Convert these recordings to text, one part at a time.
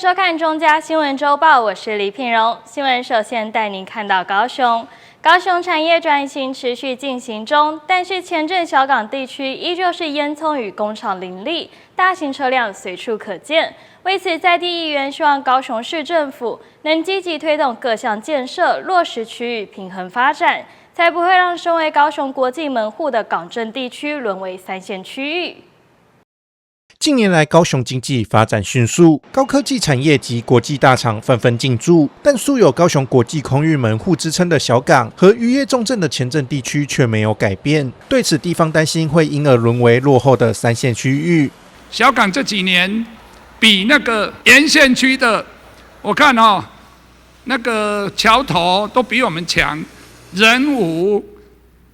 收看中嘉新聞週報，我是李品榮。新聞首先帶您看到高雄，高雄產業轉型持續進行中，但是前鎮小港地區依舊是煙囪與工廠林立，大型車輛隨處可見。為此，在地議員希望高雄市政府能積極推動各項建設，落實區域平衡發展，才不會讓身為高雄國際門戶的港鎮地區淪為三線區域。近年來，高雄經濟發展迅速，高科技產業及國際大廠紛紛進駐。但素有高雄國際空運門戶之稱的小港和漁業重鎮的前鎮地區卻沒有改變。對此，地方擔心會因而淪為落後的三線區域。小港這幾年比那個沿線區的，我看哦，那個橋頭都比我們強，仁武、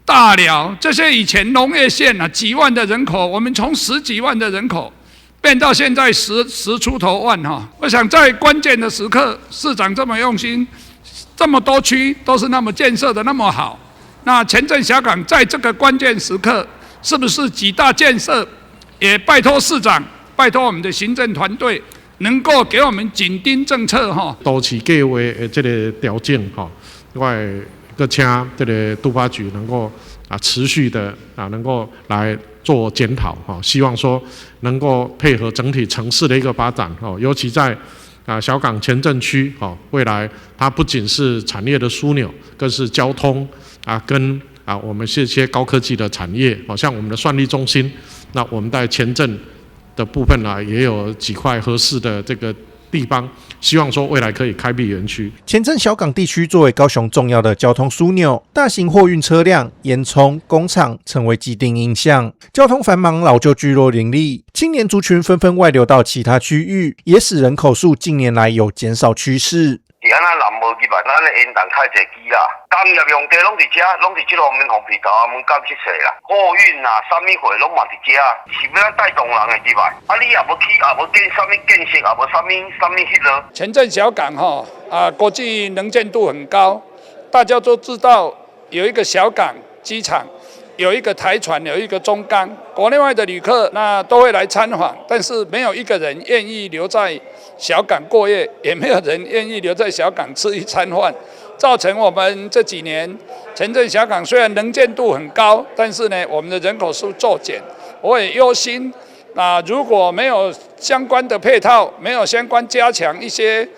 大寮這些以前農業縣啊，幾萬的人口，我們從十幾萬的人口變到現在十出頭萬哈。我想在關鍵的時刻，市長這麼用心，這麼多區都是那麼建設的那麼好，那前鎮小港在這個關鍵時刻，是不是幾大建設也拜託市長，拜託我們的行政團隊，能夠給我們緊盯政策哈。都市計劃的這個調整哈，我會閣請這個都發局能夠持續的能夠來做檢討哈，希望說能夠配合整體城市的一個發展哦，尤其在小港前鎮區哦，未來它不僅是產業的樞紐，更是交通跟我們這些高科技的產業，好像我們的算力中心，那我們在前鎮的部分呢，也有幾塊合適的這個地方，希望說未來可以開闢園區。前鎮小港地區作為高雄重要的交通樞紐，大型貨運車輛、煙囪、工廠成為既定印象。交通繁忙，老舊聚落林立，青年族群紛紛外流到其他區域，也使人口數近年來有減少趨勢。是按怎人無入來，咱的煙囪較濟支啦。工業用地攏佇遮，攏佇這方面予被頭門港去踅啦。貨運啊，啥物貨攏嘛佇遮，是欲按怎帶動人會入來？啊，你也無起，也無建啥物建設，也無啥物啥物彼落。前鎮小港吼啊，國際能見度很高，大家都知道有一個小港機場，有一個台船，有一個中鋼，國內外的旅客那都會來參訪，但是沒有一個人願意留在小港過夜，也沒有人願意留在小港吃一餐飯，造成我們這幾年前鎮小港雖然能見度很高，但是呢，我們的人口數驟減，我也憂心。那如果沒有相關的配套，沒有相關加強一些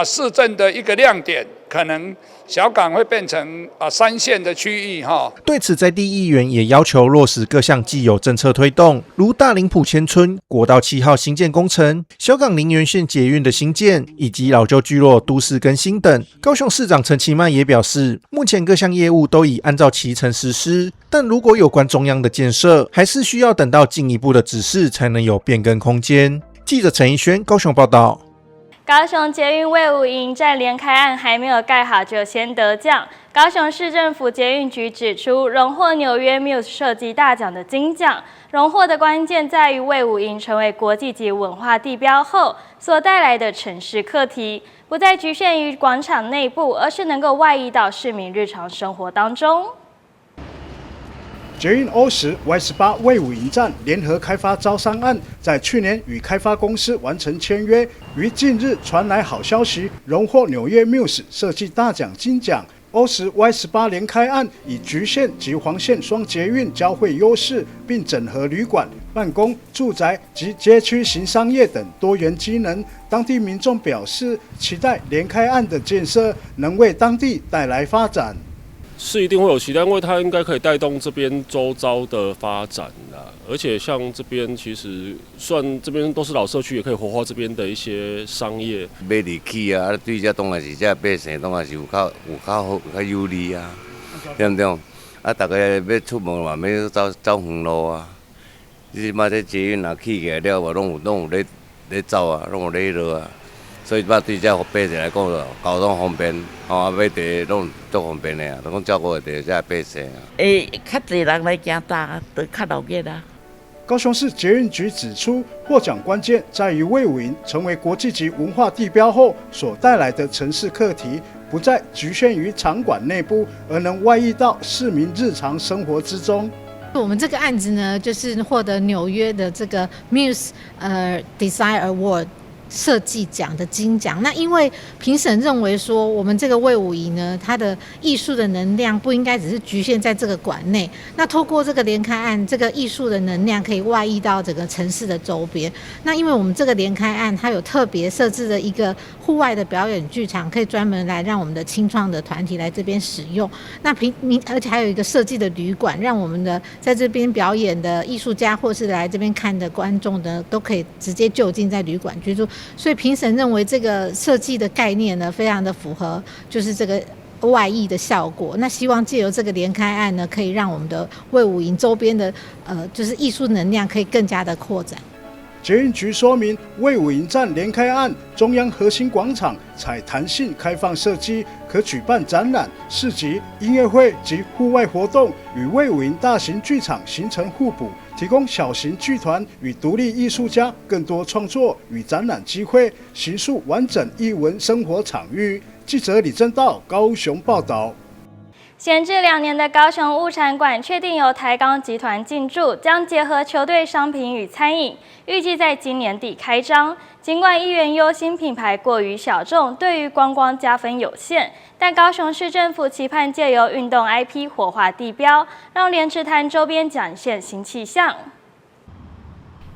市政的一個亮點，可能小港會變成三線的區域哈。對此，在地議員也要求落實各項既有政策推動，如大林埔遷村國道7號興建工程、小港林園線捷運的興建，以及老舊聚落都市更新等。高雄市長陳其邁也表示，目前各項業務都已按照期程實施，但如果有關中央的建設，還是需要等到進一步的指示才能有變更空間。記者陳奕軒高雄報道。高雄捷運衛武營站聯開案還沒有蓋好就先得獎。高雄市政府捷運局指出，榮獲紐約 Muse 設計大獎的金獎，榮獲的關鍵在於衛武營成為國際級文化地標後所帶來的城市課題，不再局限於廣場內部，而是能夠外溢到市民日常生活當中。捷運 O10 Y18衛武營站聯合開發招商案，在去年與開發公司完成簽約，於近日傳來好消息，榮獲紐約 Muse 設計大獎金獎。O10 Y18聯開案以橘線及黃線雙捷運交匯優勢，並整合旅館、辦公、住宅及街區型商業等多元機能。當地民眾表示，期待聯開案的建設能為當地帶來發展。是一定會有期待，因為它應該可以帶動這邊周遭的發展啦。而且像這邊其實算這邊都是老社區，也可以活化這邊的一些商業。欲入去啊，對這當然是這百姓當然是有較好較有利啊，對毋對？啊，逐家欲出門嘛，欲走走遠路啊。你這擺這捷運若起起來了，無攏有咧走啊，攏有咧落啊。所以這擺對這百姓來講，交通方便，吼，買茶攏足方便的啊，攏講照顧會著這百姓啊。會較濟人來行搭，就較熱鬧啊。高雄市捷運局指出，獲獎關鍵在於衛武營成為國際級文化地標後所帶來的城市課題，不再局限於場館內部，而能外溢到市民日常生活之中。我們這個案子呢，就是獲得紐約的這個 Muse Design Award。設計獎的金獎。那因為評審認為說，我們這個衛武營呢，它的藝術的能量不應該只是局限在這個館內。那透過這個聯開案，這個藝術的能量可以外溢到整個城市的周邊。那因為我們這個聯開案，它有特別設置的一個戶外的表演劇場，可以專門來讓我們的青創的團體來這邊使用。那平民而且還有一個設計的旅館，讓我們的在這邊表演的藝術家或是來這邊看的觀眾呢，都可以直接就近在旅館居住。所以評審認為這個設計的概念呢，非常的符合，就是這個外溢的效果。那希望借由這個聯開案呢，可以讓我們的衛武營周邊的就是藝術能量可以更加的擴展。捷運局說明，衛武營站聯開案中央核心廣場採彈性開放設計，可舉辦展覽、市集、音樂會及戶外活動，與衛武營大型劇場形成互補，提供小型劇團與獨立藝術家更多創作與展覽機會，形塑完整藝文生活場域。記者李正道高雄報道。閒置2年的高雄物產館確定由台鋼集團進駐，將結合球隊商品與餐飲，預計在今年底開張。儘管議員憂心品牌過於小眾，對於觀光加分有限，但高雄市政府期盼借由運動 IP 活化地標，讓蓮池潭周邊展現新氣象。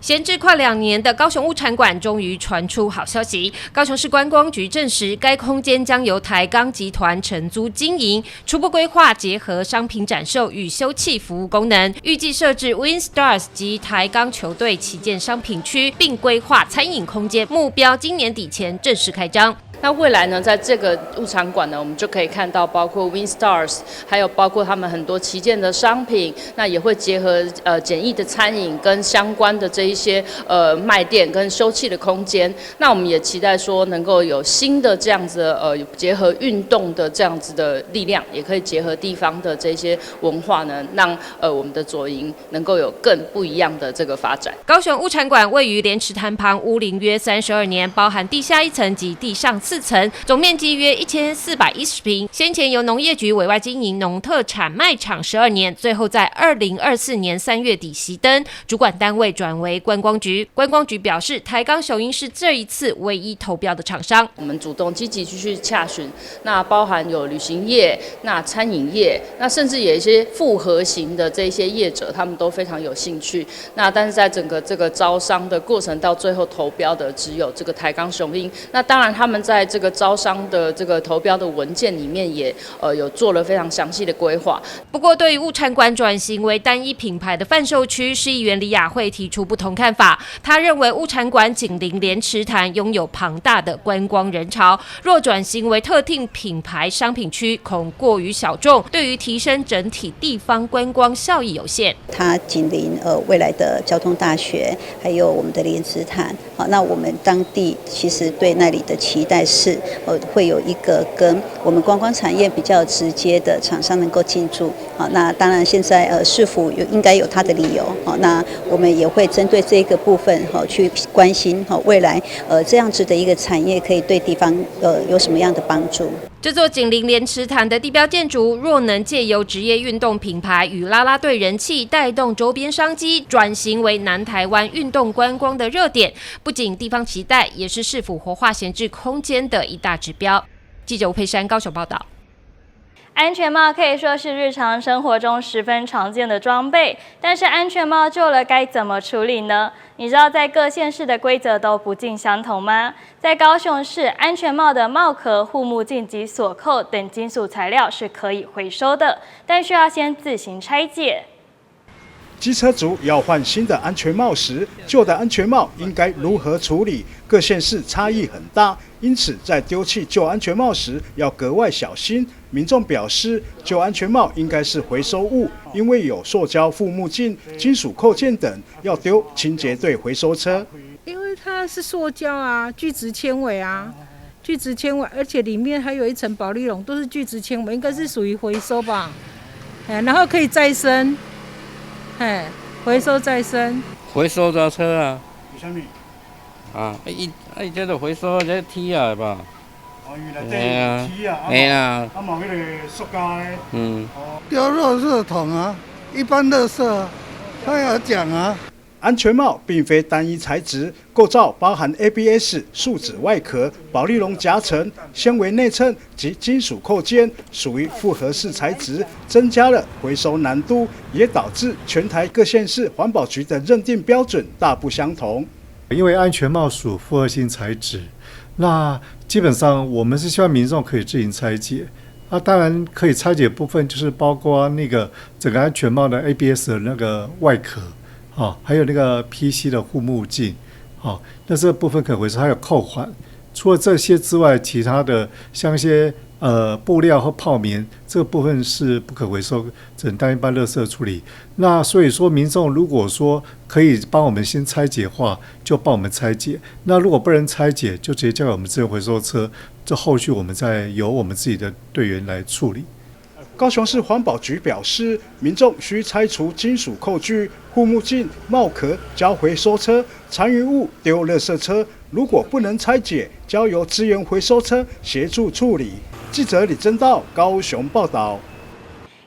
閒置快2年的高雄物產館終於傳出好消息，高雄市觀光局證實，該空間將由台鋼集團承租經營，初步規劃結合商品展售與休憩服務功能，預計設置 Win Stars 及台鋼球隊旗艦商品區，並規劃餐飲空間，目標今年底前正式開張。那未來呢，在這個物產館呢，我們就可以看到包括 Win Stars，還有包括他們很多旗艦的商品，那也會結合簡易的餐飲跟相關的這一些賣店跟休憩的空間。那我們也期待說能夠有新的這樣子結合運動的這樣子的力量，也可以結合地方的這些文化呢，讓我們的左營能夠有更不一樣的這個發展。高雄物產館位於蓮池潭旁，屋齡約32年，包含地下一層及地上4層，總面積約1410平。先前由農業局委外經營農特產賣場12年，最後在2024年3月底熄燈，主管單位轉為觀光局。觀光局表示，台鋼雄鷹是這一次唯一投標的廠商。我們主動積極去洽詢，那包含有旅行業、那餐飲業，那甚至有一些複合型的這些業者，他們都非常有興趣。那但是在整個這個招商的過程，到最後投標的只有這個台鋼雄鷹。那當然他們在這個招商的這個投標的文件裡面也有做了非常詳細的規劃。不過，對於物產館轉型為單一品牌的販售區，市議員李雅慧提出不同看法。她認為物產館緊鄰蓮池潭，擁有龐大的觀光人潮，若轉型為特定品牌商品區，恐過於小眾，對於提升整體地方觀光效益有限。它緊鄰未來的交通大學，還有我們的蓮池潭。好，那我們當地其實對那裡的期待是，會有一個跟我們觀光產業比較直接的廠商能夠進駐。好，那當然現在市府有應該有它的理由。好，那我們也會針對這個部分去關心未來這樣子的一個產業可以對地方有什麼樣的幫助。這座緊鄰蓮池潭的地標建築，若能借由職業運動品牌與啦啦隊人氣，帶動周邊商機，轉型為南台灣運動觀光的熱點，不僅地方期待，也是市府活化閒置空間的一大指標。記者吳佩珊高雄報道。安全帽可以說是日常生活中十分常見的裝備，但是安全帽舊了該怎麼處理呢？你知道在各縣市的規則都不盡相同嗎？在高雄市，安全帽的帽殼、護目鏡及鎖扣等金屬材料是可以回收的，但需要先自行拆解。機車族要換新的安全帽時，舊的安全帽應該如何處理？各縣市差異很大，因此在丟棄舊安全帽時要格外小心。民眾表示，舊安全帽應該是回收物，因為有塑膠護目鏡、金屬扣件等，要丟清潔隊回收車。因為它是塑膠啊，聚酯纖維啊，聚酯纖維，而且裡面還有一層保麗龍，都是聚酯纖維，應該是屬於回收吧？哎，然後可以再生。哎，回收再生。回收的車啊。啥物？啊，伊啊伊這就回收這鐵仔吧。哦，因為內底有鐵啊，嘿啊，啊嘛彼个塑膠的。嗯。丟垃圾桶啊，一般垃圾，他有講啊。安全帽并非单一材质，构造包含 ABS 树脂外壳、保丽龙夹层、纤维内衬及金属扣件，属于复合式材质，增加了回收难度，也导致全台各县市环保局的认定标准大不相同。因为安全帽属复合性材质，那基本上我们是希望民众可以自行拆解。那当然可以拆解部分就是包括那个整个安全帽的 ABS 的那个外壳。哦，还有那个 PC 的护目镜，哦，那这部分可回收，还有扣环。除了这些之外，其他的像一些布料和泡棉，这个部分是不可回收，只能当一般垃圾处理。那所以说，民众如果说可以帮我们先拆解话，就帮我们拆解；那如果不能拆解，就直接交给我们资源回收车，这后续我们再由我们自己的队员来处理。高雄市环保局表示，民众需拆除金属扣具、护目镜、帽壳，交回收车；残余物丢垃圾车。如果不能拆解，交由资源回收车协助处理。记者李正道高雄报道。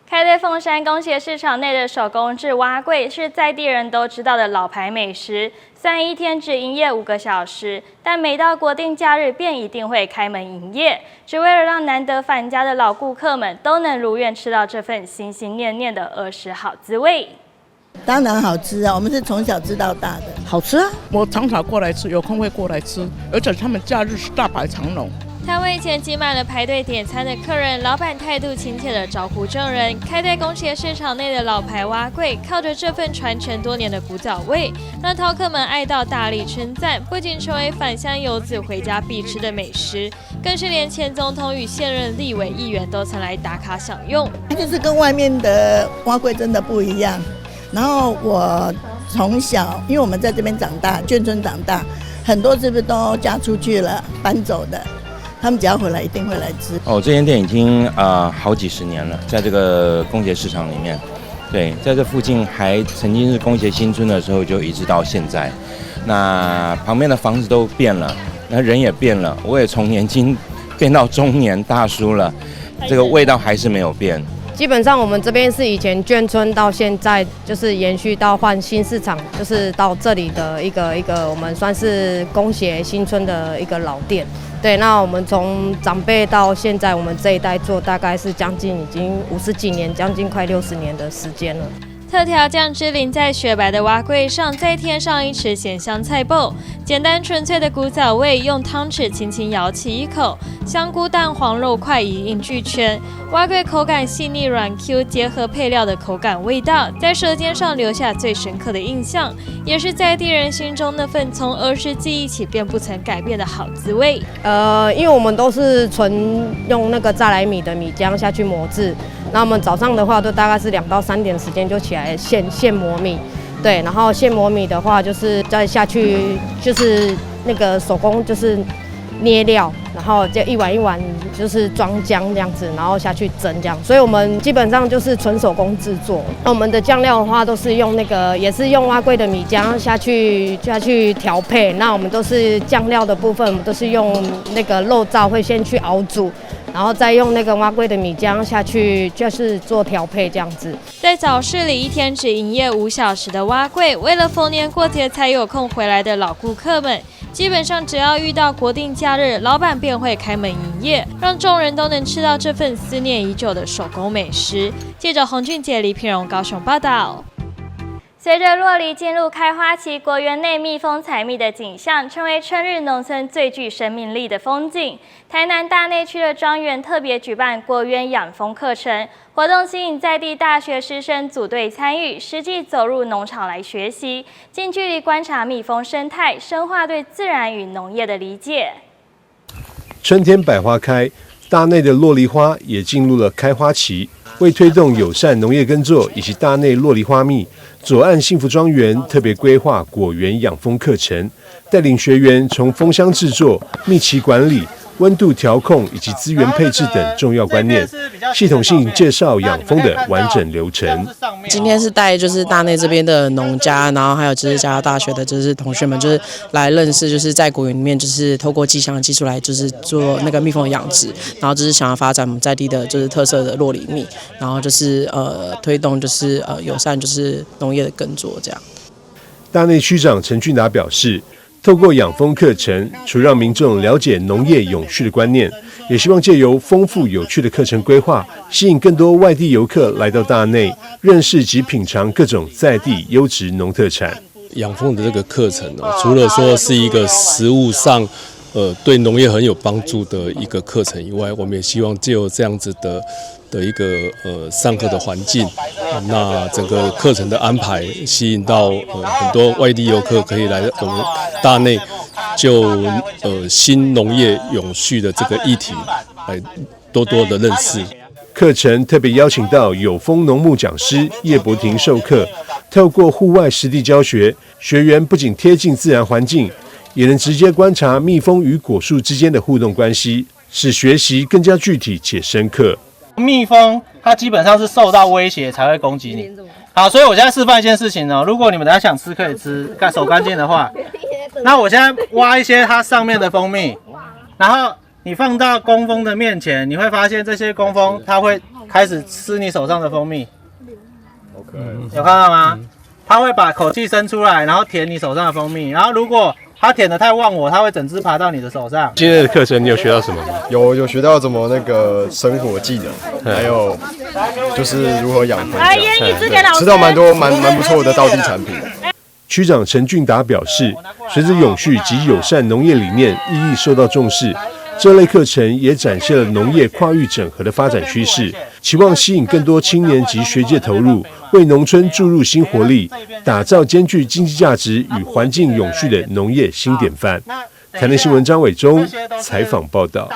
开在凤山公协市场内的手工制碗粿是在地人都知道的老牌美食。虽然一天只营业5个小时，但每到国定假日便一定会开门营业，只为了让难得返家的老顾客们都能如愿吃到这份心心念念的儿时好滋味。当然好吃啊，我们是从小吃到大的，好吃啊！我常常过来吃，有空会过来吃，而且他们假日是大排长龙。摊位前挤满了排队点餐的客人，老板态度亲切的招呼众人。开在公协市场内的老牌碗粿，靠着这份传承多年的古早味，让饕客们爱到大力称赞。不仅成为返乡游子回家必吃的美食，更是连前总统与现任立委议员都曾来打卡享用。就是跟外面的碗粿真的不一样。然后我从小，因为我们在这边长大，眷村长大，很多是不是都嫁出去了，搬走的。他们只要回来，一定会来吃。哦，这间店已经好几十年了，在这个公协市场里面，对，在这附近还曾经是公协新村的时候，就一直到现在。那旁边的房子都变了，那人也变了，我也从年轻变到中年大叔了，这个味道还是没有变。基本上我们这边是以前眷村到现在，就是延续到换新市场，就是到这里的一个我们算是公协新村的一个老店。对，那我们从长辈到现在，我们这一代做，大概是将近已经50几年，将近快60年的时间了。特调酱汁淋在雪白的碗粿上，再添上一匙咸香菜脯，简单纯粹的古早味，用汤匙轻轻舀起一口，香菇蛋黄肉块一应俱全，碗粿口感细腻软 Q，结合配料的口感味道，在舌尖上留下最深刻的印象，也是在地人心中那份从儿时记忆起便不曾改变的好滋味。因为我们都是纯用那个再来米的米浆下去磨制。那我们早上的话，都大概是2到3点时间就起来现磨米，对，然后现磨米的话，就是再下去就是那个手工就是捏料，然后就一碗一碗就是装浆这样子，然后下去蒸这样，所以我们基本上就是纯手工制作。那我们的酱料的话，都是用那个也是用碗粿的米浆下去调配。那我们都是酱料的部分，我们都是用那个肉燥会先去熬煮。然后再用那个碗粿的米浆下去，就是做调配这样子。在早市里，一天只营业5小时的碗粿，为了逢年过节才有空回来的老顾客们，基本上只要遇到国定假日，老板便会开门营业，让众人都能吃到这份思念已久的手工美食。记者洪俊杰、李品荣高雄报道。随着酪梨进入开花期，果园内蜜蜂采蜜的景象，成为春日农村最具生命力的风景。台南大内区的庄园特别举办果园养蜂课程活动，吸引在地大学师生组队参与，实际走入农场来学习，近距离观察蜜蜂生态，深化对自然与农业的理解。春天百花开，大内的酪梨花也进入了开花期。为推动友善农业耕作以及大内酪梨花蜜，左岸幸福庄园特别规划果园养蜂课程，带领学员从蜂箱制作、蜜期管理、温度调控以及资源配置等重要观念，系统性介绍养蜂的完整流程。今天是带就是大内这边的农家，然后还有就是嘉义大学的就是同学们，就是来认识，就是在果园里面，就是透过气象技术来就是做那个蜜蜂养殖，然后就是想要发展我们在地的就是特色的酪梨蜜，然后就是推动就是友善就是农业的耕作这样。大大內區長陳俊達表示，透過養蜂課程，除讓民眾了解農業永續的觀念，也希望借由豐富有趣的課程規劃，吸引更多外地遊客來到大內，認識及品嘗各種在地優質農特產。養蜂的這個課程呢，除了說是一個實務上，對農業很有幫助的一個課程以外，我們也希望借由這樣子的一個上課的環境，那整個課程的安排，吸引到很多外地遊客可以來我們大內就新農業永續的這個議題來多多的認識。課程特別邀請到有風農牧講師葉伯廷授課，透過戶外實地教學，學員不僅貼近自然環境，也能直接觀察蜜蜂與果樹之間的互動關係，使學習更加具體且深刻。蜜蜂它基本上是受到威脅才會攻擊你。好，所以我現在示範一件事情哦，如果你們等下想吃可以吃，乾手乾淨的話，那我現在挖一些它上面的蜂蜜，然後你放到工蜂的面前，你會發現這些工蜂它會開始吃你手上的蜂蜜。有看到嗎？它會把口器伸出來，然後舔你手上的蜂蜜，然後如果它舔得太忘我，它會整隻爬到你的手上。今天的課程你有學到什麼嗎？有學到怎麼那個生活技能，還有就是如何養蜂。吃到蠻多蠻不錯的道地產品。區長陳俊達表示，隨着永續及友善農業理念日益受到重視，這類課程也展現了農業跨域整合的發展趨勢，期望吸引更多青年及學界投入，為農村注入新活力，打造兼具經濟價值與環境永續的農業新典範。台南新聞張偉忠採訪報道。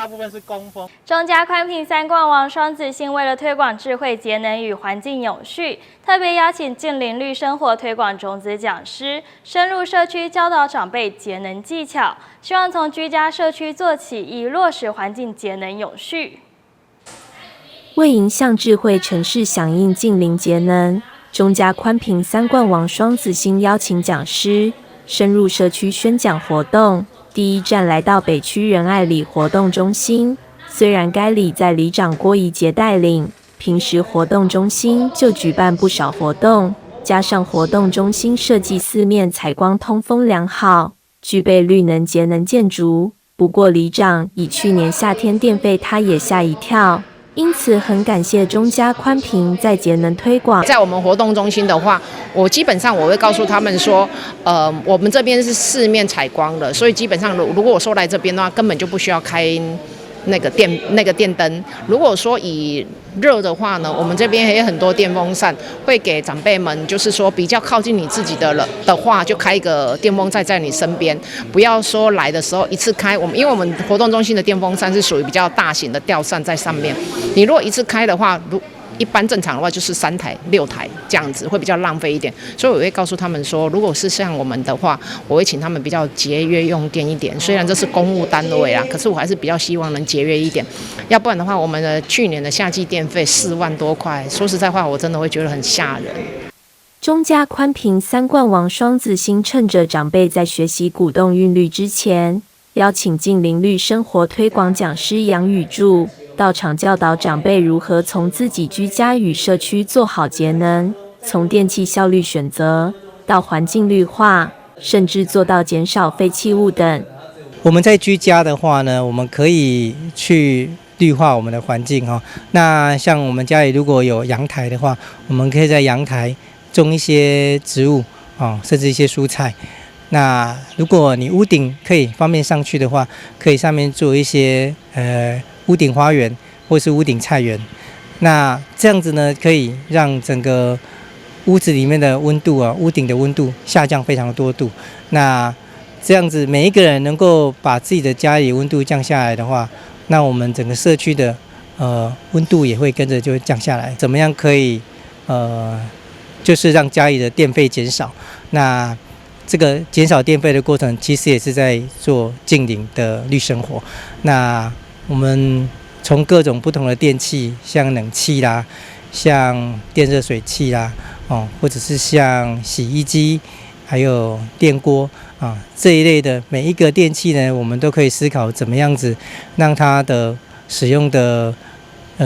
中嘉寬頻三冠王雙子星為了推廣智慧節能與環境永續，特別邀請近鄰綠生活推廣種子講師，深入社區教導長輩節能技巧，希望從居家社區做起，以落實環境節能永續。為迎向智慧城市，響應近鄰節能，中嘉寬頻三冠王雙子星邀請講師深入社區宣講活動。第一站來到北區仁愛里活動中心，雖然該里在里長郭怡傑帶領，平時活動中心就舉辦不少活動，加上活動中心設計四面採光通風良好，具備綠能節能建築。不過里長以去年夏天電費，他也嚇一跳。因此，很感謝中嘉寬頻在節能推廣。在我們活動中心的話，我基本上我會告訴他們說，我們這邊是四面採光的，所以基本上如果我說來這邊的話，根本就不需要開那個電燈。如果說以熱的話呢，我們這邊也有很多電風扇，會給長輩們，就是說比較靠近你自己的了的話，就開一個電風扇在你身邊，不要說來的時候一次開。我們因為我們活動中心的電風扇是屬於比較大型的吊扇在上面，你如果一次開的話，如一般正常的話就是3台6台這樣子，會比較浪費一點。所以我會告訴他們說，如果是像我們的話，我會請他們比較節約用電一點。雖然這是公務單位啊，可是我還是比較希望能節約一點。要不然的話，我們的去年的夏季電費4萬多塊，說實在話，我真的會覺得很嚇人。中嘉寬頻三冠王雙子星趁着長輩在學習鼓動韻律之前，邀請近鄰綠生活推廣講師楊宇柱到場教導長輩如何從自己居家與社區做好節能，從電器效率選擇到環境綠化，甚至做到減少廢棄物等。我們在居家的話呢，我們可以去綠化我們的環境哦。那像我們家裡如果有陽台的話，我們可以在陽台種一些植物啊，甚至一些蔬菜。那如果你屋頂可以方便上去的話，可以上面做一些屋頂花園或是屋頂菜園。那這樣子呢，可以讓整個屋子裡面的溫度啊，屋頂的溫度下降非常多度。那這樣子每一個人能夠把自己的家裡溫度降下來的話，那我們整個社區的溫度也會跟着就降下來。怎麼樣可以就是讓家裡的電費減少？那這個減少電費的過程，其實也是在做近鄰的綠生活。那我們從各種不同的電器，像冷氣啦，像電熱水器啦，哦，或者是像洗衣機，還有電鍋啊這一類的每一個電器呢，我們都可以思考怎麼樣子讓它的使用的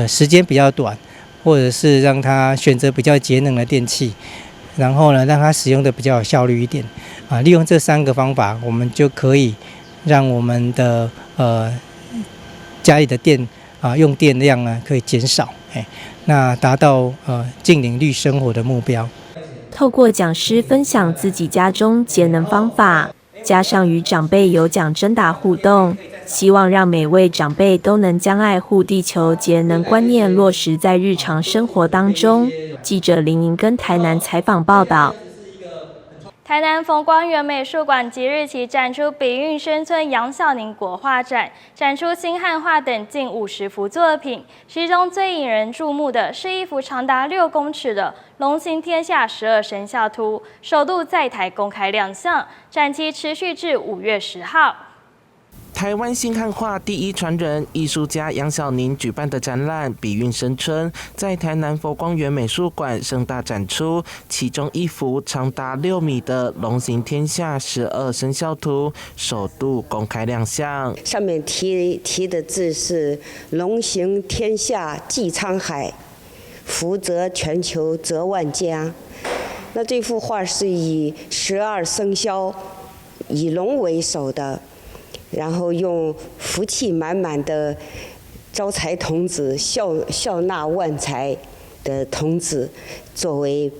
時間比較短，或者是讓它選擇比較節能的電器。然後呢，讓它使用的比較有效率一點啊。利用這三個方法，我們就可以讓我們的家裡的電啊用電量呢可以減少，哎，那達到淨零綠生活的目標。透過講師分享自己家中節能方法，加上與長輩有獎徵答互動，希望讓每位長輩都能將愛護地球節能觀念落實在日常生活當中。記者林瑩跟台南採訪報道。台南佛光園美術館即日起展出筆韻深村楊小寧國畫展，展出新漢畫等近50幅作品。其中最引人注目的是一幅長達6公尺的《龍行天下十二生肖圖》，首度在台公開亮相，展期持續至5月10號。台灣新漢畫第一傳人藝術家楊小寧舉辦的展覽《筆韻深春》在台南佛光園美術館盛大展出，其中一幅長達6米的《龍行天下十二生肖圖》首度公開亮相。上面題的字是“龍行天下濟滄海，福澤全球澤萬家”。那這幅畫是以十二生肖以龍為首的。然後用福氣滿滿的招財童子、笑納萬財的童子作為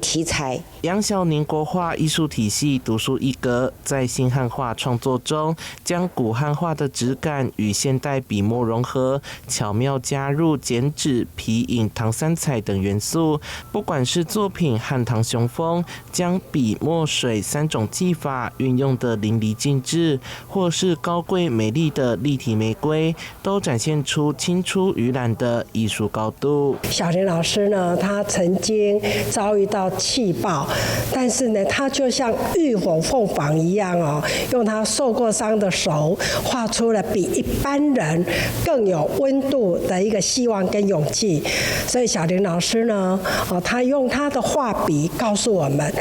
題材。楊小寧國畫藝術體系獨樹一格，在新漢畫創作中，將古漢畫的質感與現代筆墨融合，巧妙加入剪紙、皮影、唐三彩等元素。不管是作品《漢唐雄風》，將筆、墨、水三種技法運用得淋漓盡致，或是高貴美麗的立體玫瑰，都展現出青出於藍的藝術高度。小林老師呢，他曾經遭遇到氣爆。但是呢，他就像浴火鳳凰一樣哦，用他受過傷的手畫出了比一般人更有溫度的一個希望跟勇氣。所以小林老師呢，哦，他用他的畫筆告訴我們：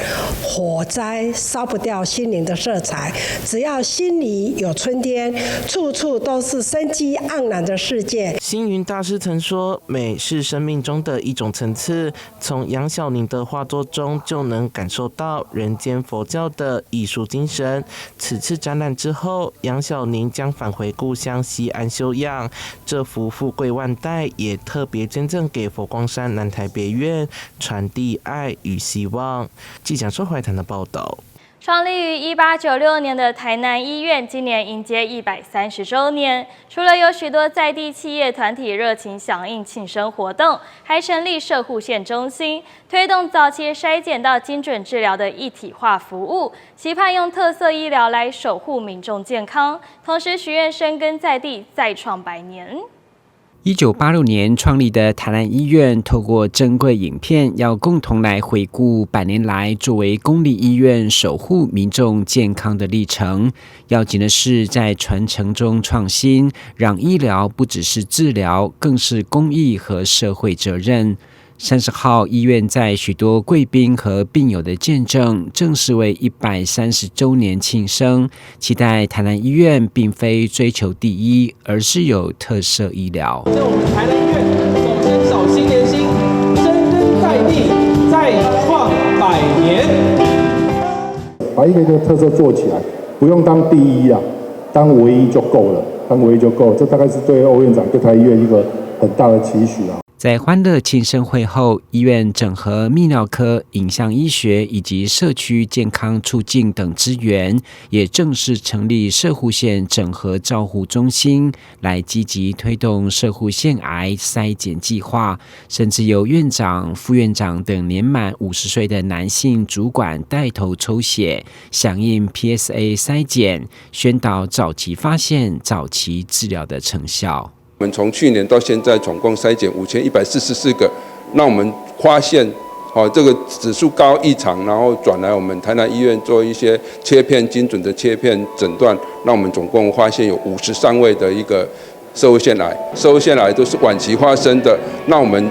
火災燒不掉心靈的色彩，只要心裡有春天，處處都是生機盎然的世界。星雲大師曾說：美是生命中的一種層次。從楊小寧的畫作中就能感受到人間佛教的藝術精神。此次展覽之後，楊小寧將返回故鄉西安休養。這幅富貴萬代也特別捐贈給佛光山南台別院，傳遞愛與希望。記者周懷談的報道。創立於1896年的台南醫院，今年迎接130週年。除了有許多在地企業團體熱情響應慶生活動，還成立攝護腺中心，推動早期篩檢到精準治療的一體化服務，期盼用特色醫療來守護民眾健康，同時許願深耕在地，再創百年。 1986年創立的台南醫院，透過珍貴影片，要共同來回顧百年來作為公立醫院守護民眾健康的歷程。要緊的是，在傳承中創新，讓醫療不只是治療，更是公益和社會責任。30號，醫院在許多貴賓和病友的見證，正式為130週年慶生。期待台南醫院並非追求第一，而是有特色醫療。在我們台南醫院，手牽手心連心，深耕在地，再創百年。把一個一個特色做起來，不用當第一啊，當唯一就夠了，當唯一就夠。這大概是對歐院長對台醫院一個很大的期許啊。在歡樂慶生會後，醫院整合泌尿科、影像醫學以及社區健康促進等資源，也正式成立攝護腺整合照護中心，來積極推動攝護腺癌篩檢計劃。甚至由院長、副院長等年滿50歲的男性主管帶頭抽血，響應 PSA 篩檢，宣導早期發現、早期治療的成效。我們從去年到現在，總共篩檢5144個，那我們發現，哦，這個指數高異常，然後轉來我們台南醫院做一些切片精準的切片診斷，那我們總共發現有53位的一個攝護腺癌，攝護腺癌都是晚期發生的，那我們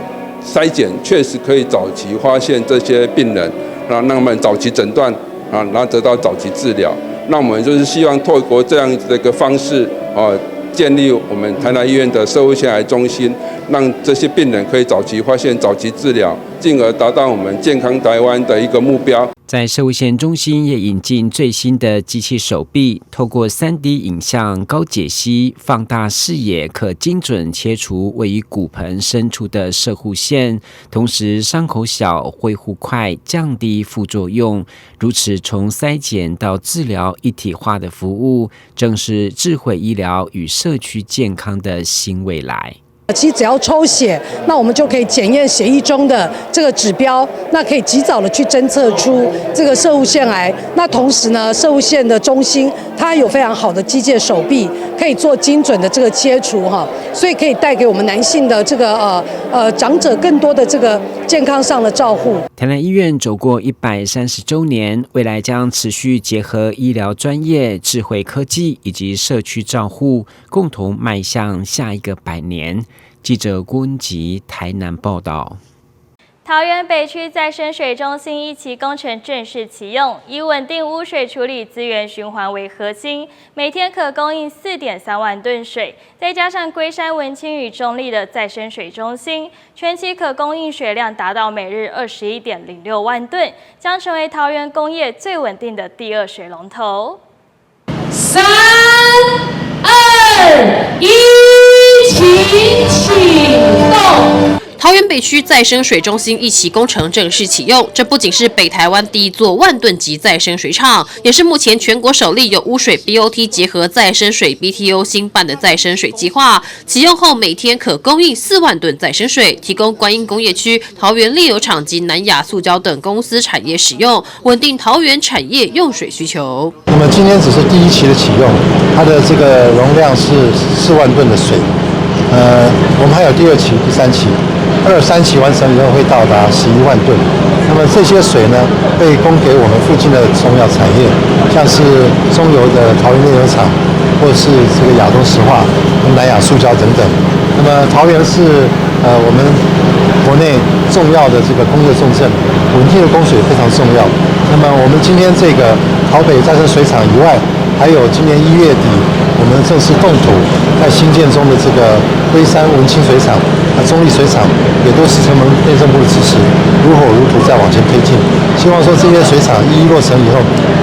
篩檢確實可以早期發現這些病人，那讓他們早期診斷啊，然後得到早期治療。那我們就是希望透過這樣子的一個方式，啊。建立我們台南醫院的攝護腺癌中心，讓這些病人可以早期發現、早期治療，進而達到我們健康台灣的一個目標。在攝護腺中心也引進最新的機器手臂，透過 3D 影像高解析放大視野，可精準切除位於骨盆深處的攝護腺，同時傷口小、恢復快，降低副作用。如此從篩檢到治療一體化的服務，正是智慧醫療與社區健康的新未來。其實只要抽血，那我們就可以檢驗血液中的這個指標，那可以及早的去偵測出這個攝護腺癌。那同時呢，攝護腺的中心它有非常好的機械手臂，可以做精準的這個切除哈，所以可以帶給我們男性的這個長者更多的這個健康上的照護。台南醫院走過130週年，未來將持續結合醫療專業、智慧科技以及社區照護，共同邁向下一個百年。記者郭文吉台南報道。桃園北區再生水中心一期工程正式啟用，以穩定污水處理資源循環為核心，每天可供應4.3萬噸水，再加上龜山文清與中壢的再生水中心，全期可供應水量達到每日21.06萬噸，將成為桃園工業最穩定的第二水龍頭。三、二、一，請啟動。桃園北區再生水中心一期工程正式啟用，這不僅是北台灣第一座萬噸級再生水廠，也是目前全國首例有污水 BOT 結合再生水 BTO 興辦的再生水計劃。啟用後，每天可供應4萬噸再生水，提供觀音工業區、桃園煉油廠及南亞塑膠等公司產業使用，穩定桃園產業用水需求。那麼今天只是第一期的啟用，它的這個容量是4萬噸的水，我們還有第二期、第三期。二三期完成以後會到達11萬噸，那麼這些水呢，會供給我們附近的重要產業，像是中油的桃園煉油廠，或是這個亞東石化、南亞塑膠等等。那麼桃園是我們國內重要的這個工業重鎮，穩定的供水非常重要。那麼我們今天這個桃北再生水廠以外，還有今年1月底我們正式動土在興建中的這個龜山文清水廠、中壢水廠，也都是承蒙內政部的支持，如火如荼在往前推進。希望說這些水廠一一落成以後，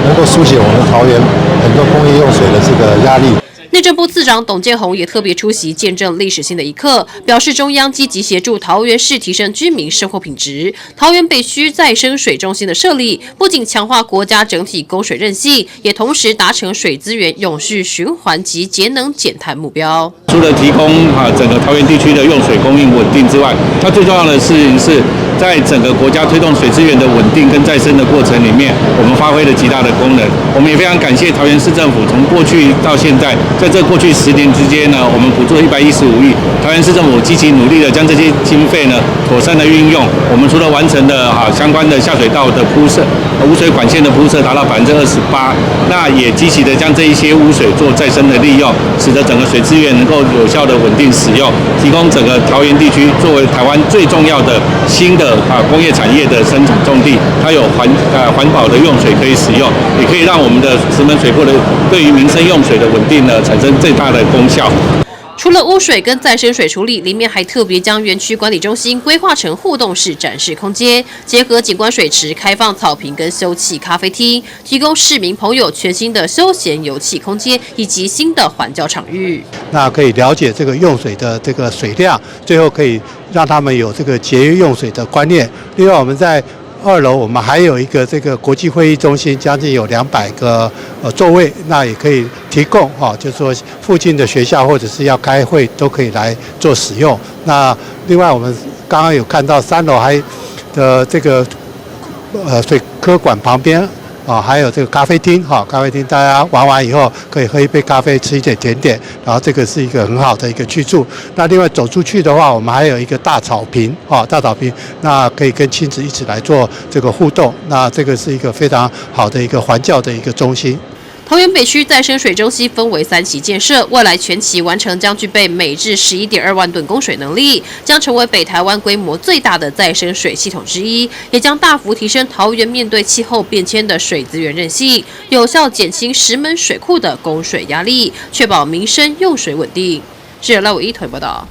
能夠紓解我們桃園很多工業用水的這個壓力。內政部次長董建宏也特別出席，見證歷史性的一刻，表示中央積極協助桃園市提升居民生活品質。桃園北區再生水中心的設立，不僅強化國家整體供水韌性，也同時達成水資源永續循環及節能減碳目標。除了提供整個桃園地區的用水供應穩定之外，它最重要的事情是在整個國家推動水資源的穩定跟再生的過程裡面，我們發揮了極大的功能。我們也非常感謝桃園市政府，從過去到現在，在這過去10年之間呢，我們補助115億，桃園市政府積極努力的將這些經費呢妥善的運用。我們除了完成了相關的下水道的鋪設、污水管線的鋪設達到28%，那也積極的將這一些污水做再生的利用，使得整個水資源能夠有效的穩定使用，提供整個桃園地區作為台灣最重要的新的工業產業的生產重地，它有環保的用水可以使用，也可以讓我們的石門水庫的對於民生用水的穩定呢產生最大的功效。除了污水跟再生水處理，裡面還特別將園區管理中心規劃成互動式展示空間，結合景觀水池、開放草坪跟休憩咖啡廳，提供市民朋友全新的休閒遊憩空間以及新的環教場域。那可以了解這個用水的這個水量，最後可以讓他們有這個節約用水的觀念。另外，我們在二樓，我們還有一個這個國際會議中心，將近有200個座位，那也可以提供哈，就是說附近的學校或者是要開會都可以來做使用。那另外我們剛剛有看到三樓還的這個水科館旁邊啊，還有這個咖啡廳哈，咖啡廳大家玩完以後可以喝一杯咖啡，吃一點甜點，然後這個是一個很好的一個去處。那另外走出去的話，我們還有一個大草坪，哈，大草坪，那可以跟親子一起來做這個互動。那這個是一個非常好的一個環教的一個中心。桃桃园北区再生水中心分为三期建设，未来全期完成将具备每日11.2万吨供水能力，将成为北台湾规模最大的再生水系统之一，也将大幅提升桃园面对气候变迁的水资源韧性，有效减轻石门水库的供水压力，确保民生用水稳定。记者赖伟一台报道。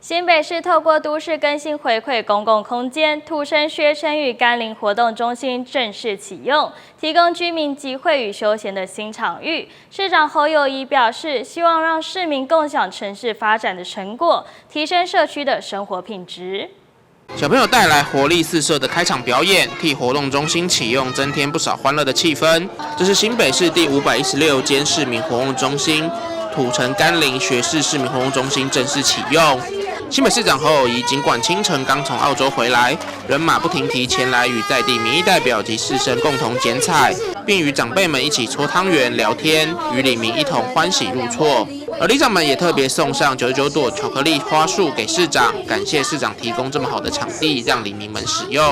新北市透过都市更新回馈公共空间，土城学成与甘霖活动中心正式启用，提供居民集会与休闲的新场域。市长侯友宜表示，希望让市民共享城市发展的成果，提升社区的生活品质。小朋友带来活力四射的开场表演，替活动中心启用增添不少欢乐的气氛。这是新北市第516间市民活动中心——土城甘霖学士市民活动中心正式启用。新北市长侯友宜尽管清晨刚从澳洲回来，仍马不停蹄前来与在地民意代表及士绅共同剪彩，并与长辈们一起搓汤圆聊天，与里民一同欢喜入厝。而里长们也特别送上99朵巧克力花束给市长，感谢市长提供这么好的场地让里民们使用。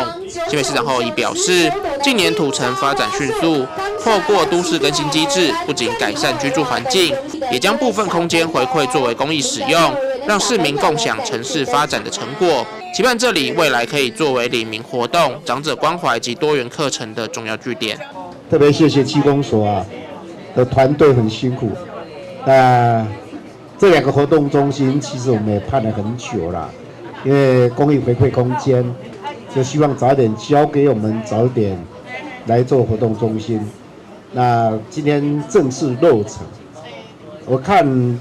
新北市长侯友宜表示，近年土城发展迅速，透过都市更新机制，不仅改善居住环境，也将部分空间回馈作为公益使用，让市民共享城市发展的成果，期盼这里未来可以作为里民活动、长者关怀及多元课程的重要据点。特别谢谢区公所啊的团队很辛苦。那这两个活动中心其实我们也盼了很久了，因为公益回馈空间，就希望早点交给我们，早点来做活动中心。那今天正式落成，我看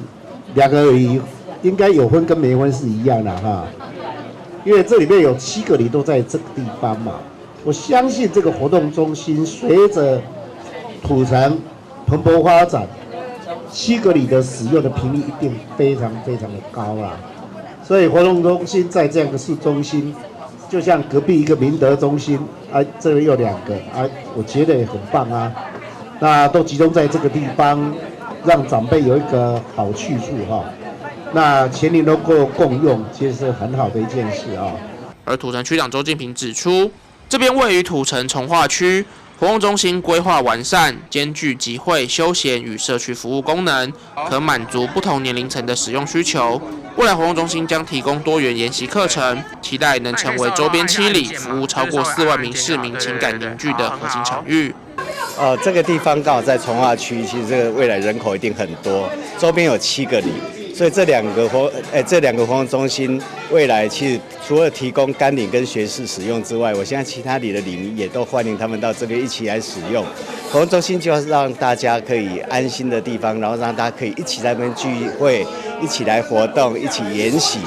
两个应该有分跟没分是一样的哈，因为这里面有七个里都在这个地方嘛。我相信这个活动中心随着土城蓬勃发展，七个里的使用的频率一定非常非常的高啦。所以活动中心在这样的市中心，就像隔壁一个明德中心啊，这里有两个啊，我觉得也很棒啊。那都集中在这个地方，让长辈有一个好去处哈。那全里能够共用，其实是很好的一件事啊。而土城区长周进平指出，这边位于土城重划区，活动中心规划完善，兼具集会、休闲与社区服务功能，可满足不同年龄层的使用需求。未来活动中心将提供多元研习课程，期待能成为周边七里服务超过4万名市民情感凝聚的核心场域。哦，这个地方刚好在重划区，其实这个未来人口一定很多，周边有七个里。所以这两个活动中心未来其实除了提供甘霖跟学士使用之外，我相信其他里的里民也都欢迎他们到这边一起来使用。活动中心就是让大家可以安心的地方，然后让大家可以一起在那边聚会，一起来活动，一起研习。